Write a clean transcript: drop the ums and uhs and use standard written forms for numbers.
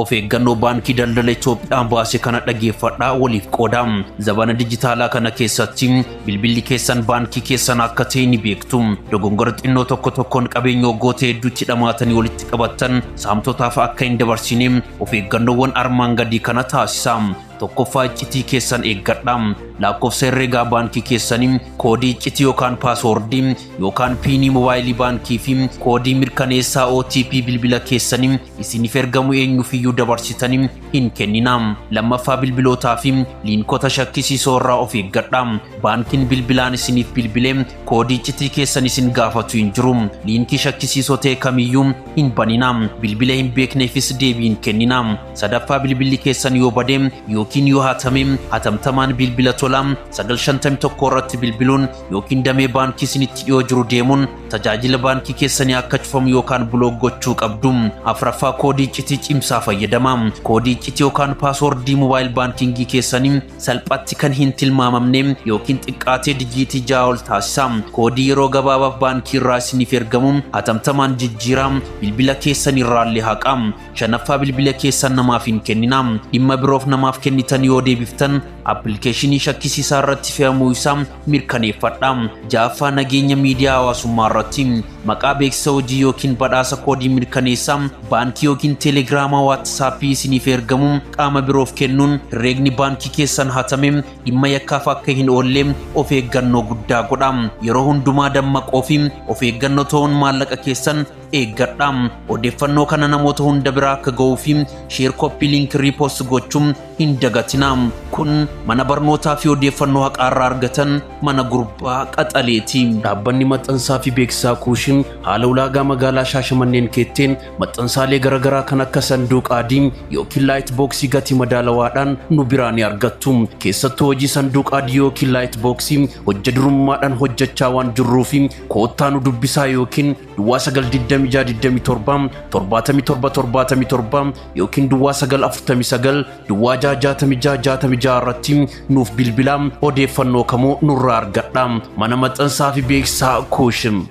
Of eeggannoo Baankii Daldala Itoophiyaan baase kana dhaggeeffadhaa, waliif qoodaa. Zabana dijitaalaa kana keessatti bilbilli keessan baankii keessan akka ta'e ni beektu. Dogongora xinnoo tokko tokkoon qabeenya waggoota hedduutti dhamaatanii walitti qabattan saamtotaaf akka hin dabarsine of eeggannoowwan armaan gadii kana taasisa. Tokkoffaa, iccitii keessan eeggadha. Lakkoofsa herreegaa baankii keessanii, koodii iccitii yookaan paaswoordii yookaan piinii moobaayilii baankii fi koodii mirkaneessaa OTP bilbila keessanii isiniif ergamu eenyuufiyyuu dabarsitanii hin kennina. Lammaffaa, bilbilootaa fi liinkota shakkisiisoo irraa of eeggadha. Baankiin bilbilaan isiniif bilbilee koodii iccitii keessan isin gaafatu hin jiru. Liinkii shakkisiisoo ta'e kamiyyuu hin banina. Bilbila hin beekneefis deebii hin kennina. Sadaffaa, bilbilli keessan yoo bade yookiin yoo hatame hatamtamaan bilbila tolaa 951 irratti bilbiluun yookiin damee baankii isinitti dhiyoo jiru deemuun tajaajila baankii keessanii akka cufamu yookaan block gochuu qabdu. Afuraffaa, koodii iccitii cimsaa fayyadama. Koodii iccitii yookaan paaswordii mobile baankingii keessanii salphatti kan hin tilmaamamne yookiin xiqqaatee dijiitii 6 ol taasisa. Koodii yeroo gabaabaaf baankii irraa isiniif ergamu hatamtamaan jijjiiraa, bilbila keessan irraallee haqa. Shanaffaa, bilbila keessan namaaf hin kennina. Dhimma biroof namaaf kennitan yoo deebiftan appilikeeshinii shakkisiisaa irratti fe'amuu isaa mirkaneeffadha. Ja'affaa, nageenya miidiyaa hawaasummaa irratti maqaa beeksisa hojii yookiin badhaasa koodii mirkaneessaa baankii yookiin teelegiraamaa, waatsaappii isiniif ergamu qaama biroof kennuun herreegni baankii keessan hatame dhimma yakkaaf akka hin oolle of eeggannoo guddaa godha. Yeroo hundumaa dammaqoo fi of eeggannoo ta'uun maallaqa keessan eeggadha. Odeeffannoo kana namoota hunda biraa akka ga'uu fi share, copy link, repost gochuun hin dagatina. Kun mana barnootaa fi odeeffannoo haqaarraa argatan, Mana Gurbaa Qaxaleeti. Dhaabbanni maxxansaa fi beeksisaa Kuushin haala ulaagaa magaalaa Shaashamanneen keetteen maxxansaalee garaagaraa kan akka sanduuqa adii yookiin light boxii gatii madaalawaadhaan nu biraa ni argattu. Keessattuu hojii sanduuqa adii yookiin light boxii hojja durummaadhaan hojjechaa waan jirruuf koottaa nu dubbisaa, yookiin 092627 77 77 yookiin 0949 06 66 66 irratti nuuf bilbilaa, odeeffannoo kamuu nurraa argadha. Mana maxxansaa fi beeksisaa Kuushin.